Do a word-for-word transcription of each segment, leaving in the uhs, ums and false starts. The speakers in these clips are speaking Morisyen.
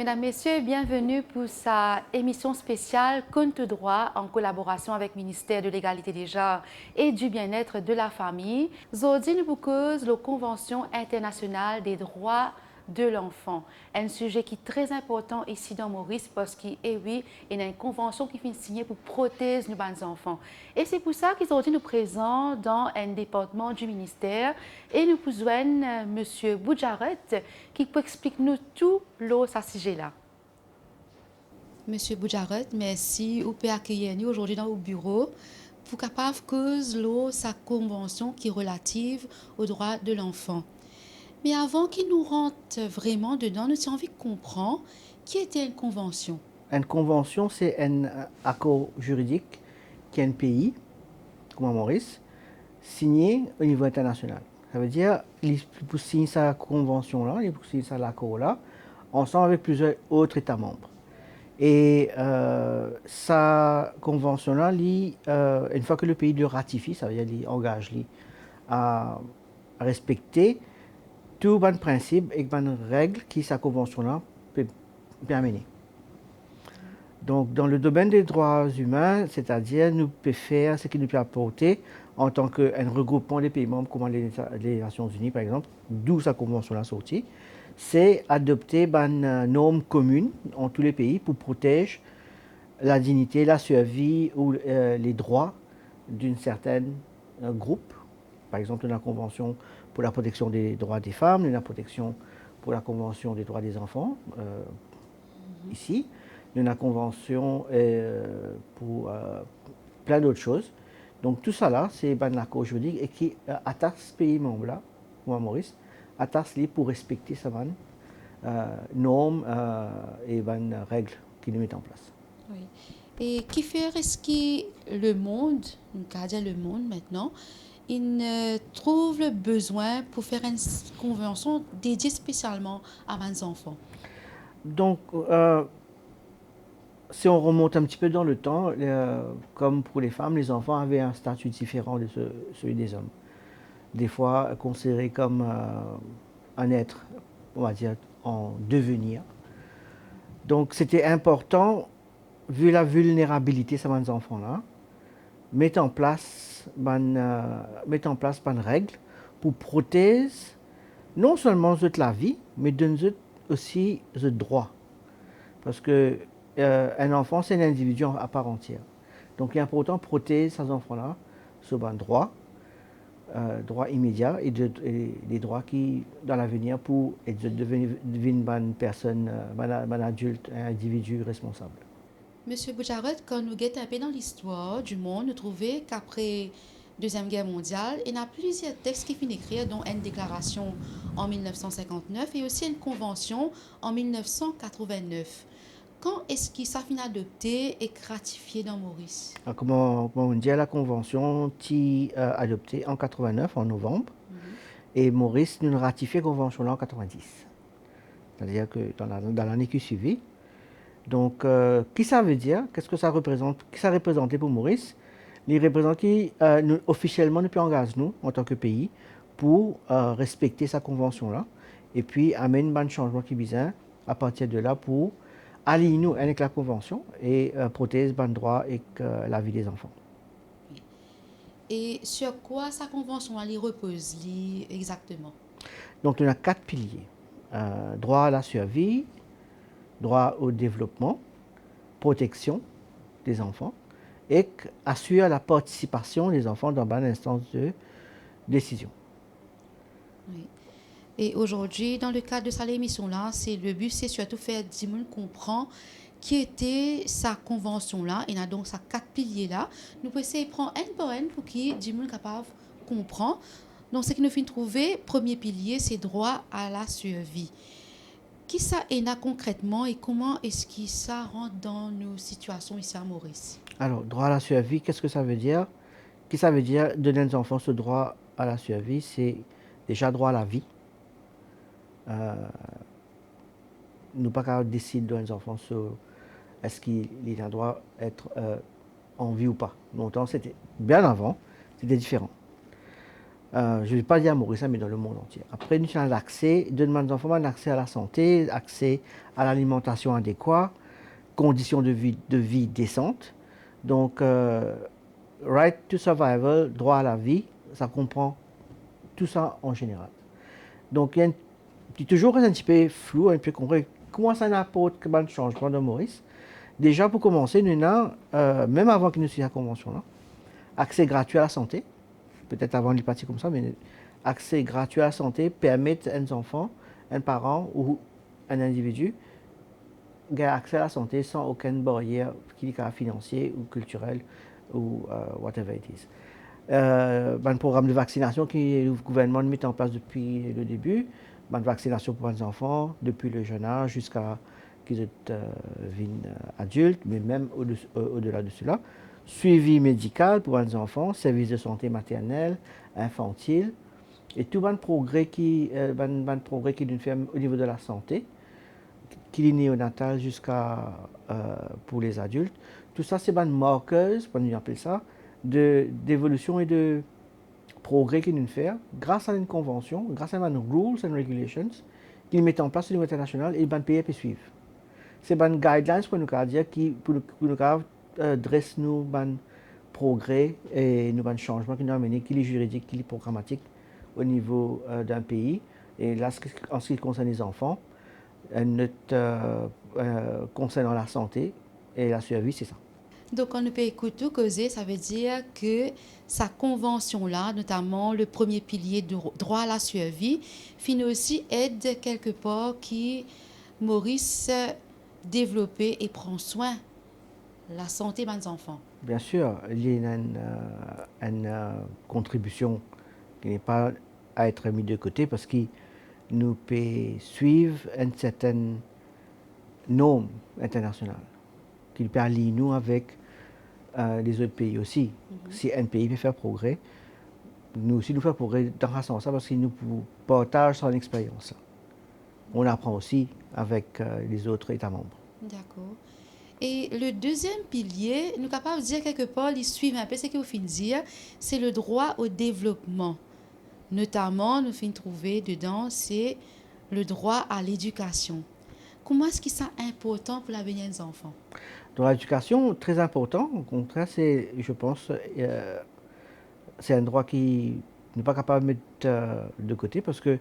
Mesdames, Messieurs, bienvenue pour sa émission spéciale Konn to drwa, en collaboration avec Ministère de l'Égalité des Genres et du Bien-être de la Famille. Zordi nou pou koz lor Konvansion Internasional de Drwa de Lanfan, enn size ki tre inportan isi dan Moris, parski, e wi, ena enn konvansion ki finn signe pou protez nou bann zanfan. E se pou sa ki zordi nou prezan dan enn departman di minister e nou pou zwenn, eh, Misie Boujaret ki pou explik nou tou lor sa size la. Misie Boujaret, mersi ou pe akeyir nou zordi dan ou biro pou kapav koz lor sa konvansion ki relativ o drwa de lanfan. Me avan ki nou rant vreman dedan, nou ti anvi konpran ki ete enn konvansion. Enn konvansion, se enn, eh, akor ziridik ki enn pei, kouma Moris, signe o nivo internasional. Savedir, li pou sign sa konvansion la, li pou sign sa lakor la, ansam avek plizier lot eta manb. E, eh, sa konvansion la, li, eh, enn fwa ke le pei li ratifie, savedir li angaz li a respekte tou bann prinsip ek bann reg ki sa konvansion la pe, pe amene. Donk, dan le domenn de drwa imin, setadir nou pe fer seki nou pe aporte antan ki enn regroupman de pei manb, kouma le, le Nasion Ini, par exanp, dou sa konvansion la sorti, se adopte bann, eh, norm kominn ant tou le pei pou protez la dignite, la sirvi ou, eh, le drwa d'enn sertenn, eh, group. Par exanp, nou ena konvansion pou la proteksion de drwa de fam, nou ena proteksion pou la konvansion de drwa de zanfan, eh, isi. Nou ena konvansion, eh, pou, eh, plin dot soz. Donk, tou sa la, se bann lakor ziridik e ki, eh, atas pei manb la, kouma Moris, atas li pou respekte sa bann, eh, norm, eh, e bann reg ki nou met an plas. Wi. E kifer eski lemond, nou kapav dir lemond aster, inn, eh, trouv le bizin pou fer enn s-, konvansion dedie spesialman a bann zanfan? Donk, eh, si on remont un petit peu dans le temps, eh, comme pour les femmes, les enfants avaient un statut différent de ce-, celui des hommes. Des fois considérés comme, eh, un être, on va dire, en devenir. Donk, sete inportan, vi la vilnerabilite sa bann zanfan la, met an plas bann, eh, met an plas bann reg pou protez non selman zot lavi, me donn zot osi zot drwa. Parski, eh, enn zanfan, se enn individi a par antier. Donk, li inportan protez sa zanfan la so bann drwa, eh, drwa imedia e de, e de drwa ki, dan lavenir, pou ed zot deveni, vinn bann personn, eh, bann, bann adilt, individi responsab. Misie Boujaret, kan nou get inpe dan listwar dimonn, nou trouve ki apre Deziem Guer Mondial, ena plizier text ki finn ekrir, dont enn deklarasion an mil nef san sinkant-nef e osi enn konvansion an mil nef san katrovin-nef. Kan eski sa finn adopte ek ratifie dan Moris? Ah, kouma, kouma nou dir, la konvansion ti, eh, adopte an katrovin-nef, an novanm, mhm, e Moris, nou ratifie konvansion la an katrovin-dis. Setadir ki dan la, dan lane ki swivi. Donk, eh, ki sa ve dir? Qu'est-ce que ça représente? Ki sa reprezante pou Moris? Li reprezant ki, eh, nou, ofisielman, nou pe angaz nou, antan ki pei, pou, eh, respekte sa konvansion la, epi amenn bann sanzman ki bizin, apartir de la, pou aliy nou enn ek la konvansion e, eh, protez bann drwa ek, eh, lavi de zanfan. E sur kwa sa konvansion la, li repoz li exakteman? Donk, nou ena kat pilie. Eh, drwa a la sirvi, drwa o devlopman, proteksion de zanfan, ek asir la partisipasion de zanfan dan bann instans de desizion. Wi. E azordi, dan le kad de sa lemision la, se, le bi, se sirtou fer dimoun konpran ki ete sa konvansion la, ena donk sa kat pilie la. Nou pou esey pran enn par enn pou ki dimoun kapav konpran. Donk, seki nou finn trouve, premie pilie, se drwa a la sirvi. Ki sa ena konkretman e kouma eski sa rant dan nou sitiasion isi a Moris? Alor, drwa a la sirvi, qu'est-ce que ça veut dire? Ki sa ve dir donn enn zanfan so drwa a la sirvi? Se deza drwa a lavi. Eh, nou pa kapav desid lor enn zanfan so eski li ena drwa et, eh, an vi ou pa. Lontan, sete, bien avan, sete diferan. Euh, je vais pas dire à Maurice, hein, mais dans le monde entier. Après, nou ena lakse, donn bann zanfan bann akse a lasante, akse a lalimantasion adekwa, kondision de vi, de vi desant. Donk, euh, right to survival, drwa a lavi, sa konpran tou sa an zeneral. Donk, ena enn, li touzour res enn tipe flou, enn tipe konpran kouma sa inn aport bann sanzman dan Moris. Deza, pou koumanse, nou ena, euh, mem avan ki nou sign sa konvansion la, akse gratwi a lasante. Petet avan li pa ti koumsa, me akse gratwi a lasante permet enn zanfan, enn paran ou enn individi gagn akse a lasante san okenn baryer, ki li kapav finansie ou kiltirel ou, euh, whatever it is. Euh, bann program de vaksinasion ki gouvernman inn met an plas depi le debi, bann vaksinasion pou bann zanfan depi le zenn az ziska ki zot, euh, vinn, euh, adilt, me mem o-, o-, odela de sela. Swivi medikal pou bann zanfan, servis de sante maternel, infantil, e tou bann progre ki, euh, bann, bann progre ki nou fer o nivo de lasante, ki li neonatal ziska, euh, pou lezadilt. Tou sa, se bann markers, pou nou apel sa, de, devolision e de progre ki nou fer gras a enn konvansion, gras a bann rules and regulations ki nou met an plas o nivo internasional e bann pei pe swiv. Se bann guidelines, pou nou kapav dir, ki, pou nou, pou nou kapav, euh, dres nou bann progre e nou bann sanzman ki nou amene, ki li ziridik, ki li programatik o nivo, euh, dan pei. E la, an se ki konsern lezanfan, euh, not, euh, euh, konsernan lasante e laservi, se sa. Donk, kan nou pe ekout ou koze, savedir ki sa konvansion la, notaman le premie pilie dro-, drwa a laservi, finn osi ed kelkepar ki Moris devlope e pran swin lasante bann zanfan. Bien sir, li ena enn, euh, enn, euh, kontribision ki n'est pas à être mis de côté, parski nou pe swiv enn sertenn norm internasional ki pe aliy nou avek, euh, lezot pei osi. Mhm. Si enn pei pe fer progre, nou osi nou fer progre dan sa sans la, parski nou pou partaz sa lexperyans la. On aprann osi avek, euh, lezot Eta manm. Dakor. E le deziem pilie, nou kapav dir kelkepar, li swiv inpe seki ou finn dir, se le drwa o devlopman. Notaman, nou finn trouve dedan, se le drwa a ledikasion. Kouma eski sa inportan pou lavenir enn zanfan? Donk, ledikasion, tre inportan. Okontrer, se, je pense, euh, se enn drwa ki nou pa kapav met, euh, de kote, parski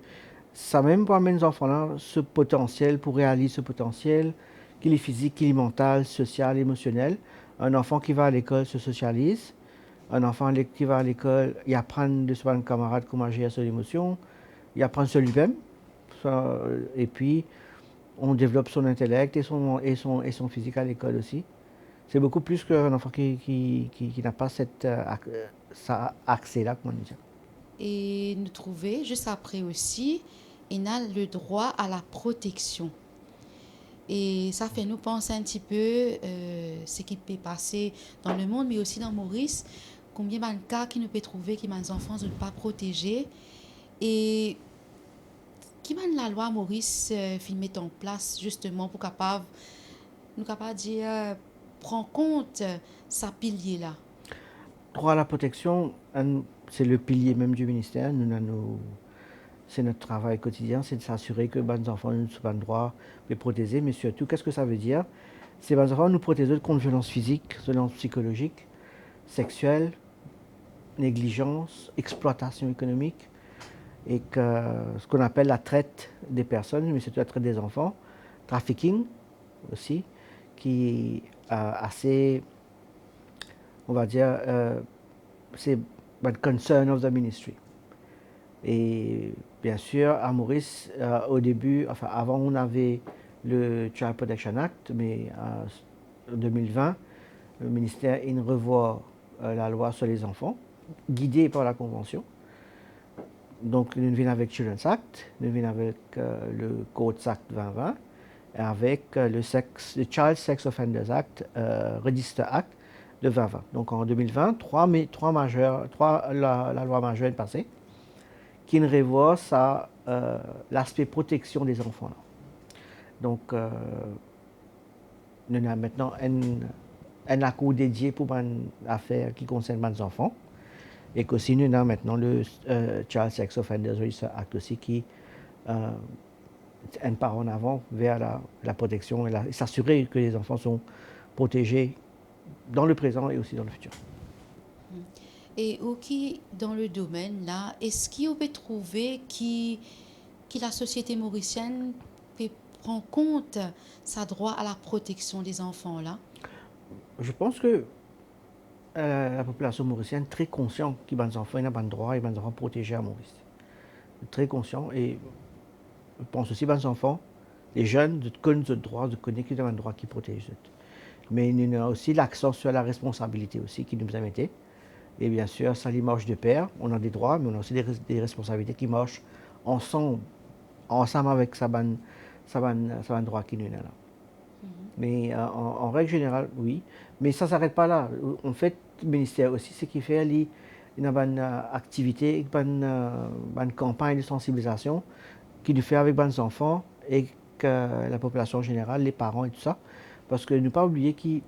sa mem pou amenn zanfan la so potansiel, pou realiz so potansiel, ki li fizik, ki li mantal, sosial, emosionel. Enn zanfan ki va lekol se sosializ. Enn zanfan le-, ki va lekol, li aprann de so bann kamarad kouma zer so lemosion, li aprann sur lui-même, sa, epi on devlop son intelek e son, e son, e son fizik a lekol osi. Se boukou plis ki enn zanfan ki, ki, ki, ki napa set, euh, ak-, euh, sa akse la, kouma nou dir. E nou trouve, zis apre osi, ena le drwa a la proteksion. E sa fer nou panse enn tipe, euh, seki pe pase dan lemond, me osi dan Moris, konbien bann ka ki nou pe trouve ki bann zanfan zot pa proteze, e ki bann lalwa Moris, euh, finn met an plas, zisteman, pou kapav, nou kapav dir, euh, pran kont sa pilie la? Drwa a la proteksion, enn, se le pilie mem di minister. Nou, nou, nou, se not travay kotidien, se de s'asire ki bann zanfan, nou, so bann drwa pe proteze, me sirtou, kisa sa ve dir? Se bann zanfan, nou protez zot kont violans fizik, violans psikolozik, seksiel, neglizans, explwatasion ekonomik, e ki, ce qu'on appelle la traite des personnes, mais surtout la traite des enfants, trafficking aussi, qui est, euh, assez, on va dire, euh, c'est une concern of the ministry. Et bien sûr, à Maurice, euh, au début, enfin, avant, on avait le Child Protection Act, mais, euh, en deux mille vingt, le ministère, il revoit, euh, la loi sur les enfants, guidé par la Convention. Donk, nou vinn avek Children's Act, nou vinn avek, euh, le Courts Act vingt vingt, e avek, euh, le sex, le Child Sex Offenders Act, euh, Register Act de vingt vingt. Donk, an deux mille vingt, trwa me-, trwa mazer, trwa la, lalwa mazer inn pase, ki inn revwar sa, euh, laspe proteksion de zanfan la. Donk, euh, nou ena aster enn, enn lakour dedie pou bann zafer ki konsern bann zanfan. Et qu'aussi, nous avons maintenant le, euh, Child Sex Offenders Register Act aussi, qui, euh, un pas en avant vers la, la protection et la, et s'assurer que les enfants sont protégés dans le présent et aussi dans le futur. E ou ki dan le domenn la, eski ou pe trouve ki, ki lasosiete morisienn pe pran kont sa drwa a la proteksion dezanfan la? Je pense que, euh, la population mauricienne est très consciente que bann zanfan, ena bann drwa e bann zanfan protege a Moris. Très conscient, et je pense aussi bann zanfan, les jeunes, zot konn zot drwa, zot kone ki ena bann drwa ki protez zot. Mais nous avons aussi l'accent sur la responsabilité aussi qui nous a été. Et bien sûr, ça, il marche de pair. On a des droits, mais on a aussi des, res- des responsabilités qui marchent ensemble, ensemble avec sa bann, sa bann, sa bann drwa ki nou ena la. Mais, euh, en, en règle générale, oui. Mais ça s'arrête pas là. En fait, le ministère aussi, ce qu'il fait, il, il a une, euh, activité, une, euh, une campagne de sensibilisation qu'il fait avec les enfants et que la population générale, les parents et tout ça. Parce que ne pas oublier que,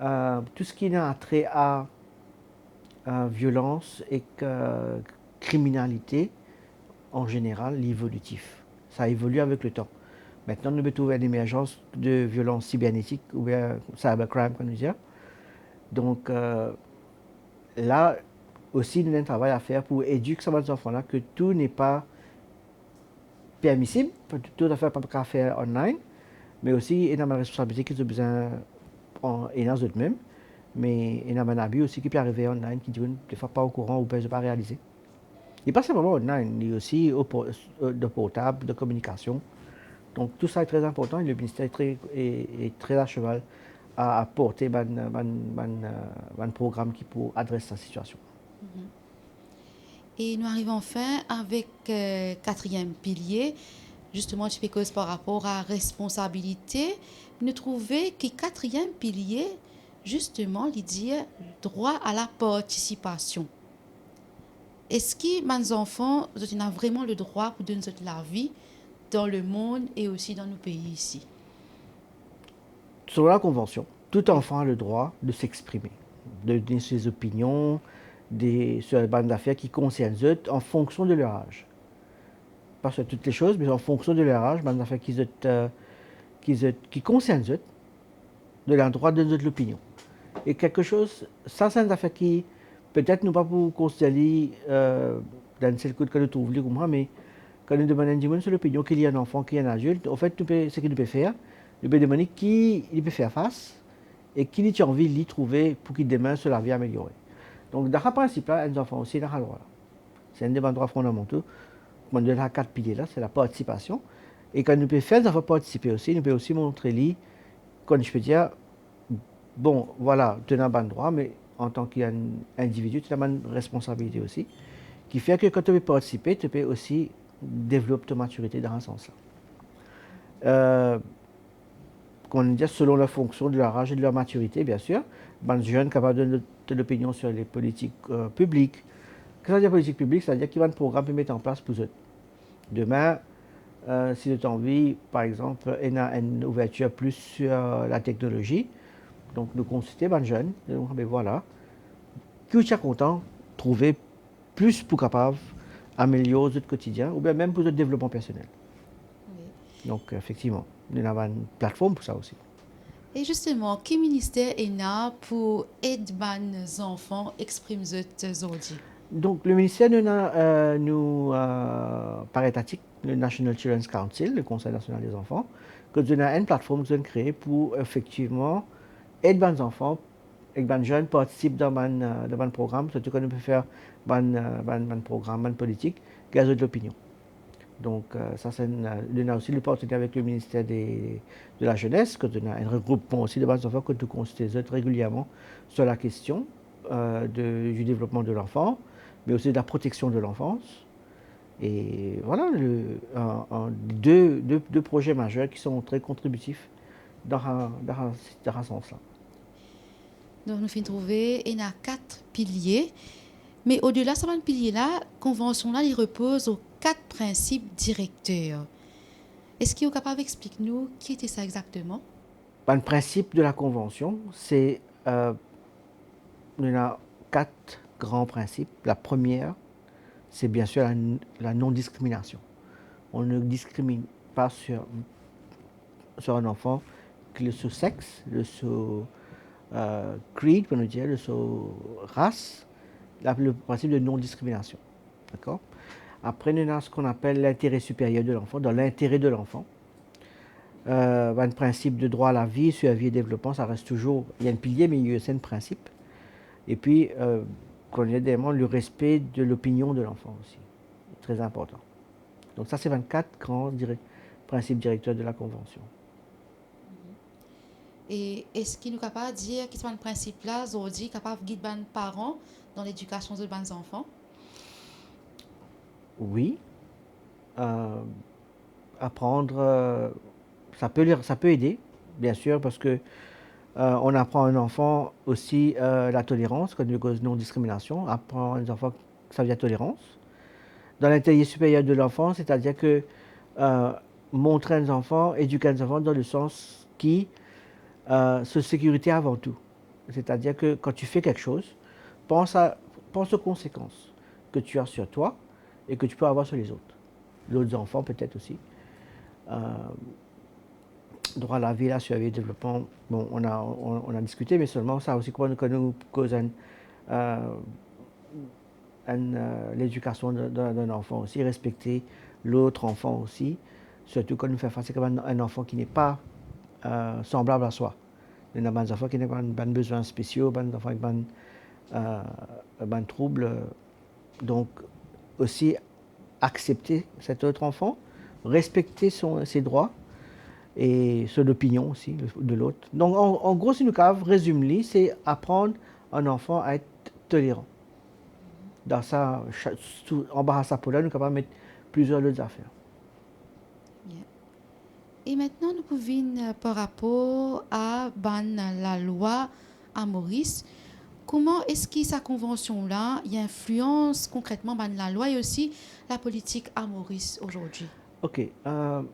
euh, tout ce qui a trait à, euh, violence et que criminalité, en général, li évolitif. Ça évolue avec le temps. Maintenant, nous trouvons une émergence de violence cybernétique ou bien cybercrime, comme on dit. Donc, euh, là aussi, nous avons un travail à faire pour éduquer ces enfants-là que tout n'est pas permisib, tout zafer pa kapav fer online, me osi ena bann responsabilite ki zot bizin pran, ena zot mem, me ena bann abi osi ki pe arive online, ki dimoun defwa pa okouran oubien zot pa realize. Li pa sinpleman online, li osi o por-, dan portab, dan kominikasion. Donk tou sa li tre inportan e le minister li tre, li, li tre a seval a, a porte bann, bann, bann, bann program ki pou adres sa sitiasion. E nou ariv anfin avek, euh, katriem pilie. Zisteman, ti pe koz par rapor a responsabilite. Nou trouve ki katriem pilie, zisteman, li dir drwa a la partisipasion. Eski bann zanfan, zot ena vreman le drwa pou donn zot lavi dan lemond e osi dan nou pei isi? Selon la Convention, tout enfant a le droit de s'exprimer, de donner ses opinions, de, sur bann zafer ki konsern zot en fonction de leur âge. Pas sur toutes les choses, mais en fonction de leur âge, bann zafer ki zot, euh, ki zot, ki konsern zot, zot ena le drwa donn zot lopinion. E kiksoz, sa se enn zafer ki, petet nou pa pou konsider li, euh, dan enn sel kout kan nou trouv li koumsa, me kan nou demann enn dimoun so lopinion, ki li enn zanfan, ki enn adilt, anfet, nou pe, seki nou pe fer, nou pe demann li ki li pe fer fas e ki li ti anvi li trouve pou ki demin so lavi ameliore. Donk, dan sa prensip la, enn zanfan osi ena sa drwa la. Se enn de bann drwa fondamantal. Kouma nou dir, ena kat pilie la, se la partisipasion. E kan nou pe fer zanfan partisipe osi, nou pe osi montre li, kouma nou pe dir, bon, vwala, to ena bann drwa, me antan ki enn individi, to ena bann responsabilite osi, ki fer ke kan to pe partisipe, to pe osi devlop to matirite dan sa sans la. Euh, kouma nou dir, selon la fonksion de leur âge et de leur maturité, bien sûr, bann zenn kapav donn de, de lopinion sur les politiques, euh, publiques. Ki sa vedir politik piblik? Sa vedir ki bann program pe met an plas pou zot. Demin, euh, si zot anvi, par exanp, ena enn ouvertir plis sur, euh, la teknolozi, donk nou konsilte bann zenn, nou dir, be vwala, ki ou ti a kontan trouve plis pou kapav amelior zot kotidien, oubien mem pou zot devlopman personel. Wi. Donk, efektivman, nou ena bann platform pou sa osi. E zisteman, ki minister ena pou ed bann zanfan exprim zot zordi? Donk, le minister, nou ena, euh, nou, euh, par etatik, le National Children's Council, le Conseil National des Enfants, ki zot ena enn platform ki zot inn kree pou efektivman ed bann zanfan ek bann zenn partisip dan bann, euh, dan bann program, sirtou kan nou pe fer bann, euh, bann, bann program, bann politik, gagn zot lopinion. Donk, euh, sa se enn, euh, nou ena osi le partenariat avek le minister de, de la Jeunesse, ki nou ena enn regroupman osi de bann zanfan ki nou konsilte zot regilierman sur la question, euh, de, du développement de l'enfant, mais aussi de la protection de l'enfance. Et voilà, le, un, un, deux, deux, deux projets majeurs qui sont très contributifs dans, dans, dans ce sens-là. Donk, nou finn trouve ena kat pilie, me odela sa bann pilie la, konvansion la, li repoz lor kat prinsip direkter. Eski ou kapav explik nou ki ete sa exakteman? Bann prinsip de la konvansion, se, euh, nou ena kat grands principes. La première, c'est bien sûr la, la non-discrimination. On ne discrimine pas sur, sur un enfant que le, son sexe, le, son, euh, creed, pour nous dire, le, son race, la, le principe de non-discrimination. D'accord ? Après, nous avons ce qu'on appelle l'intérêt supérieur de l'enfant, dans l'intérêt de l'enfant. Euh, le principe de droit à la vie, survie et développement, ça reste toujours, il y a un pilier, mais il y a aussi un principe. Et puis, euh, qu'on ait également le respect de l'opinion de l'enfant aussi, très important. Donc ça, c'est vingt-quatre grands direc-, principes directeurs de la Convention. E eski nou kapav dir ki sa bann prinsip la zordi kapav gid bann paran dan ledikasion de bann zanfan? Oui. Euh, apprendre, euh, ça peut, les- ça peut aider, bien sûr, parce que euh, on apprend à un enfant aussi euh, la tolérance, quand nous causons non-discrimination, apprendre à un enfant que ça veut dire tolérance. Dans l'intérêt supérieur de l'enfant, c'est-à-dire que euh, montrer à un enfant, éduquer un enfant dans le sens qui euh, se sécurité avant tout. C'est-à-dire que quand tu fais quelque chose, pense, à, pense aux conséquences que tu as sur toi et que tu peux avoir sur les autres, les autres enfants peut-être aussi. Euh, droit à la vie, la survie, le développement, bon, on a, on, on a discuté, mais seulement ça aussi, quand, quand nous causons euh, un, euh, l'éducation de- de- d'un enfant aussi, respecter l'autre enfant aussi, surtout quand nous faisons face à un, un enfant qui n'est pas euh, semblable à soi. Il y a des enfants qui n'ont pas de besoins spéciaux, des enfants avec des euh, bann troubles. Donc, aussi accepter cet autre enfant, respecter son, ses droits et son opinion aussi de l'autre. Donc, en, en gros, si nous résume, c'est apprendre un enfant à être tolérant. Dans ça, anba sa chapo la, nou kapav met plizier lot zafer. E mintnan nou pou vinn, euh, par rapor a bann lalwa a Moris. Kouma eski sa konvansion la, li inflians konkretman bann lalwa e osi lapolitik a Moris azordi? Ok. Euh,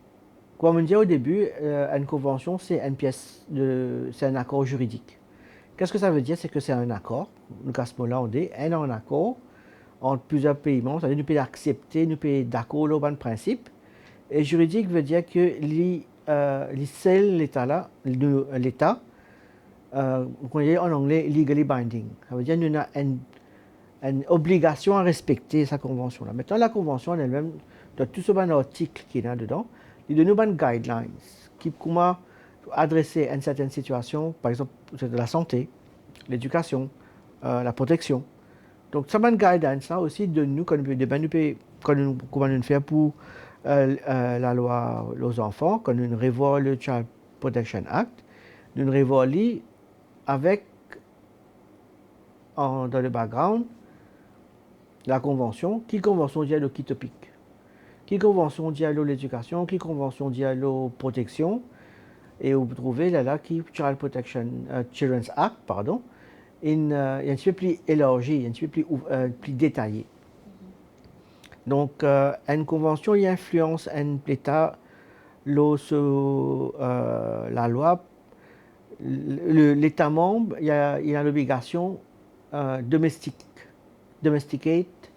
kouma mo dir o debi, euh, enn konvansion, se enn pies de, se enn akor ziridik. Qu'est-ce que ça veut dire? C'est que c'est un accord, nou kas mo la an de, enn, enn akor ant plizier pei manb, sa vedir nou pe aksepte, nou pe dakor lor bann prinsip. E ziridik ve dir ke li, euh, li sel Leta la, nou, Leta, euh, kouma dir an angle, legally binding. Sa ve dir nou ena enn, enn obligasion a respekte sa konvansion la. Mintnan, la konvansion an elmem, dan tou so bann artik ki ena dedan, li donn nou bann guidelines ki kouma adrese enn sertenn sitiasion, par exanp, lasante, ledikasion, euh, laproteksion. Donk, sa bann guidelines la osi donn nou, kan nou pe, demin nou pe, kan nou, kouma nou fer pou, euh, euh, lalwa lor zanfan, kan nou revwar le Child Protection Act, nou revwar li avek, an, dan le background, lakonvansion, ki konvansion dir lor ki topik. Ki konvansion dir lor ledikasion, ki konvansion dir lor proteksion, e ou trouve la, la ki Child Protection, euh, Children's Act, pardon, inn, euh, enn tipe pli elarzi, enn tipe pli ouv-, euh, pli detaye. Donk, euh, enn konvansion, li inflians enn Leta lor so, euh, lalwa, le, le, Leta manb, li ena, li ena lobligasion, euh, domestik, domesticate,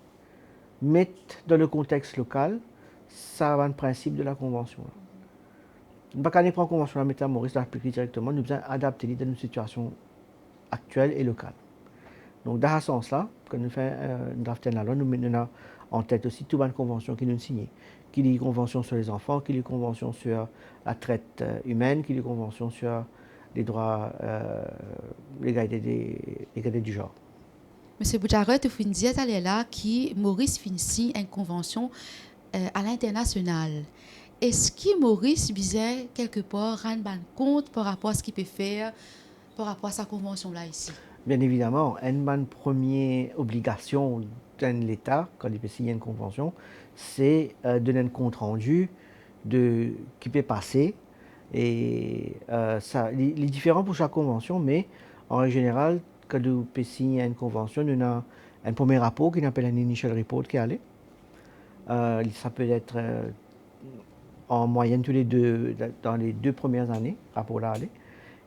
met dan le kontex lokal sa bann prinsip de lakonvansion la. Nou pa kapav pran konvansion la, met a Moris, aplik li direkteman, nou bizin adapte li dan nou sitiasion aktiel e lokal. Donk, dan sa sans la, kan nou fer, euh, draft enn lalwa, nou, nou ena an tet osi tou bann konvansion ki nou signe. Ki li konvansion sur les enfants, ki li konvansion sur la traite, euh, humaine, ki li konvansion sur les droits, euh, l'égalité des, l'égalité du genre. Misie Boucharel, ou finn dir taler la ki Moris finn sign enn konvansion, euh, a linternasional. Eski Moris bizin kelkepar rann bann kont par rapor a seki pe fer, par rapor a sa konvansion la isi? Bien évidemment, enn bann premie obligasion enn Leta, kan li pe sign enn konvansion, se, euh, donn enn kont randi de ki pe pase. E, euh, sa, li, li diferan pou sak konvansion, me an reg zeneral, kan nou pe sign enn konvansion, nou ena enn premie rapor ki nou apel enn initial report ki ale. Euh, sa pe et, euh, an mwayenn tou le de, dan le de premie ane, rapor la ale.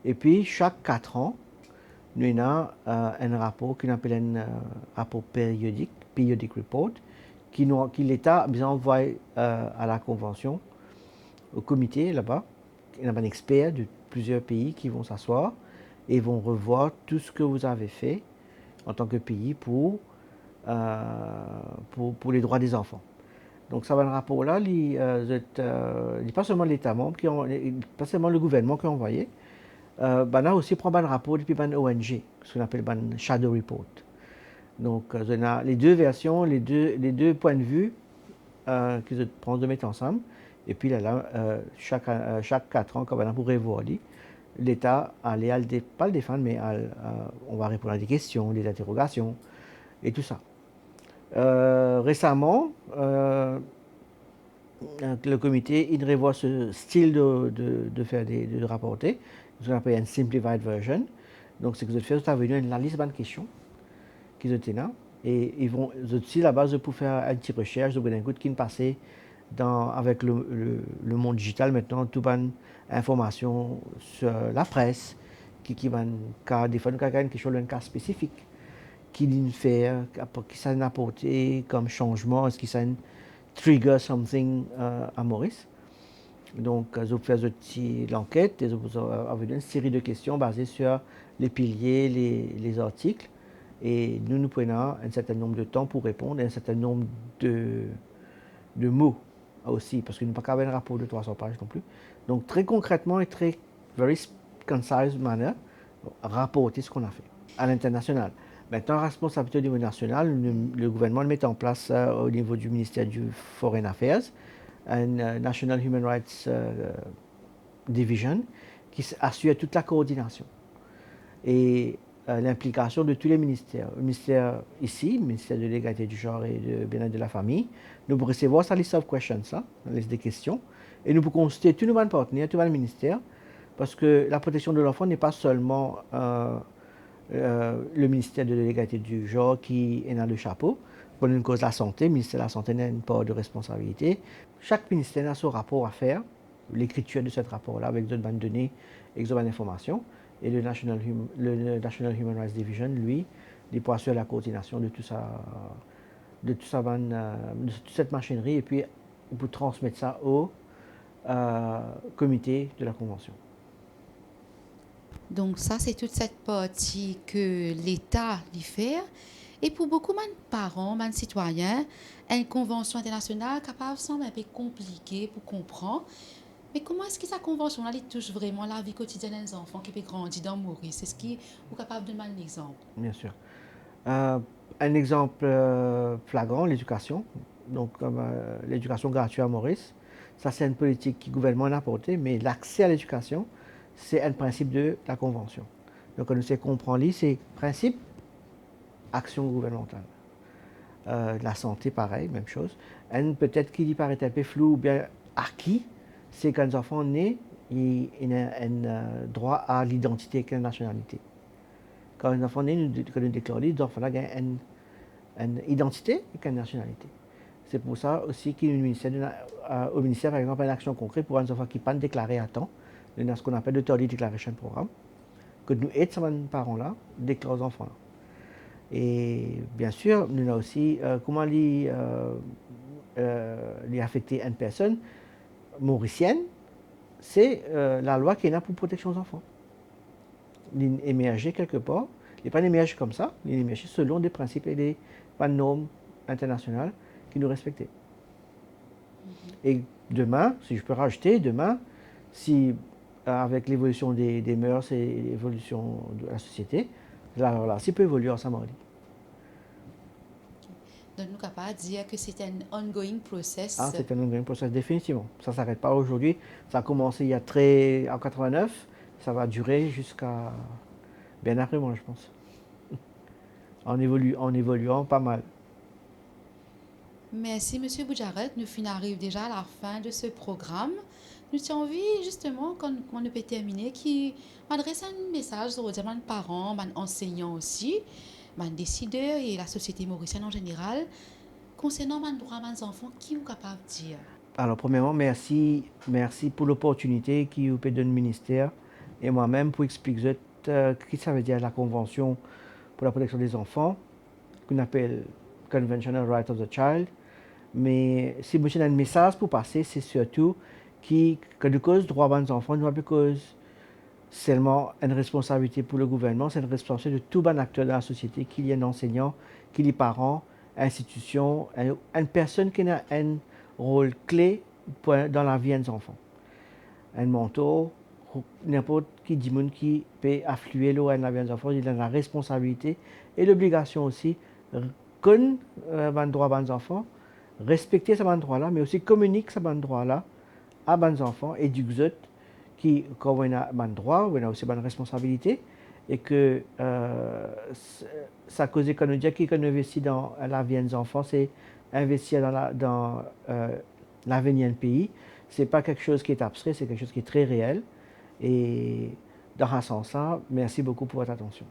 Epi sak kat an, nou ena, euh, enn rapor ki nou apel enn, euh, rapor periodik, periodic report, ki nou, ki Leta bizin anvway, euh, a la Konvansion, o komite laba. Ena bann exper de plizier pei ki vont s'aswar e vont revwar tou seki zot inn fer an tan ki pei pou, euh, pou, pou ledrwa dezanfan. Donk sa bann rapor la, li, euh, zot, euh, li pa selman Leta manb ki an-, li pa selman legouvernman ki anvwaye, euh, bann la osi pran bann rapor depi bann O N G, seki nou apel bann shadow report. Donk, euh, zot ena le de version, le de, le de pwin de vi, euh, ki zot pran, zot met ansam, epi lerla, euh, sak, euh, sak kat an, kan bann la pou revwar li, Leta ale al de-, pa al defann, me al, euh, on va répondre à des questions, des interrogations, e tou sa. Euh, resaman, euh, euh, le komite inn revwar se stil de, de, de fer de, de raporte, seki nou apel enn simplified version. Donk, seki zot fer, zot avoy nou enn lalis bann kestion ki zot ena, e, e zot osi laba, zot pou fer enn ti resershe, zot pou gagn enn kout ki pase dan, avek le, le, le mond dizital aster, tou bann informasion lor lapres, ki, ki bann ka, defwa nou kapav gagn kiksoz, enn ka spesifik, ki linn fer, ki, ki sa inn aporte kom sanzman, eski sa inn trigger something, euh, a Moris. Donk, euh, zot fer zot ti lanket, e zot, euh, avoy enn seri de kestion baze lor le pilie, le, le zartik, e nou, nou pou ena enn sertin nonb de tan pou reponn, enn sertin nonb de, de mo osi, parski nou pa kapav enn rapor de trwa san paz non pli. Donk, tre konkretman e tre very s-, concise manner, raporte seki nou fer a linternasional. Aster, responsabilite o nivo nasional, nou, le gouvernman met an plas, euh, o nivo di Minister di Foreign Affairs, enn, euh, National Human Rights, euh, Division, ki s-, asir tou la koordinasion. E, euh, linplikasion de tou le minister. Minister isi, Minister de l'Égalité du Genre et de Bien-être de la Famille, nou pou resevwar sa list of questions la, sa list de kestion, e nou pou konsilte tou nou bann partner, tou bann minister, parski la proteksion de lanfan n'est pas seulement, euh, euh, le Minister de l'Égalité du Genre ki ena le sapo. Kan nou koz lasante, Minister lasante ena enn par de responsabilite. Sak minister ena so rapor a fer, lekritir de set rapor la avek zot bann done, ek zot bann informasion, e le National Hum-, le, le National Human Rights Division, li, li pou asir la koordinasion de tou sa, de tou sa bann, euh, de tou set masinri, epi pou transmet sa o, euh, komite de la Konvansion. Donk sa, se tou set parti ki Leta li fer. E pou boukou bann paran, bann sitwayin, enn konvansion internasional kapav sanm inpe konplike pou konpran. Me kouma eski sa konvansion la, li tous vreman lavi kotidienn enn zanfan ki pe grandi dan Moris? Eski ou kapav donn mwa enn lexanp? Bien sir. Euh, enn lexanp, euh, flagran, ledikasion. Donk, euh, ledikasion gratwit a Moris, sa se enn politik ki gouvernman inn aporte, me lakse a ledikasion, se enn prinsip de la Konvansion. Donk, kan nou sey konpran li, se prinsip, aksion gouvernmantal. Euh, lasante, parey, mem soz. Enn petet ki li paret inpe flou oubien aki, se kan zanfan ne, li, li ena enn, euh, drwa a lidantite ek enn nasionalite. Kan enn zanfan ne, nou de-, kan nou deklar li, zanfan la gagn enn, enn idantite ek enn nasionalite. Se pou sa osi ki minister, euh, o minister, par exanp, enn aksion konkre pou bann zanfan ki pa'nn deklare a tan, nou ena seki nou apel le Tardy Declaration Program, kot nou ed sa bann paran la deklar zanfan la. E bien sir, nou ena osi, euh, kouma li, euh, euh, li afekte enn personn morisienn, se, euh, lalwa ki ena pou proteksion zanfan. Li emerze kelke par, li pa emerze koumsa, li emerze selon de prinsip e de bann norm internasional ki nou respekte. E demin, si je peux rajouter, demin, si, euh, avek levolision de, de mœurs e levolision de la sosiete, lalwa la osi pou evolie ansam ar li. Donk nou kapav dir ki se enn ongoing process. Ah, c'est un ongoing process, définitivement. Ça s'arrête pas aujourd'hui. Ça a commencé il y a très, en quatre-vingt-neuf. Ça va durer jusqu'à bien après moi, je pense. En évolu-, en évoluant pas mal. Mersi, Misie Boudjareth. Nou finn ariv deza a lafin de se program. Nou ti anvi, zisteman, kan, kan nou pe termine, ki ou adres enn mesaz zordi a bann paran, bann ansegnan osi, bann desider e lasosiete morisienn an zeneral, konsernan bann drwa bann zanfan, ki ou kapav dir? Alor, premierman, mersi, mersi pou loportinite ki ou pe donn minister e mwa mem pou explik zot euh, ki savedir la Convention pour la protection des enfants, ki nou apel Convention on the Rights of the Child. Me si mo ti ena enn mesaz pou pase, se sirtou ki, kan nou koz drwa bann zanfan, nou pa pe koz selman enn responsabilite pou le gouvernman, se enn responsabilite de tou bann akter dan lasosiete, ki li enn ansegnan, ki li paran, institision, enn, enn personn ki ena enn rol kle pou, dan lavi enn zanfan. Enn mantor, ninport ki dimoun ki pe aflie lor enn lavi enn zanfan, li ena laresponsabilite e lobligasion osi, r-, konn, euh, bann drwa bann zanfan, respekte sa bann drwa la, me osi kominik sa bann drwa la a bann zanfan, edik zot ki kan ou ena bann drwa, ou ena osi bann responsabilite, e ke, euh, s-, sa koze kan nou dir ki kan nou investi dan lavi enn zanfan, se investi dan la, dan, euh, lavenir enn pei, se pa kiksoz ki abstre, se kiksoz ki tre reel. E dan sa sans la, mersi boukou pou vot atansion.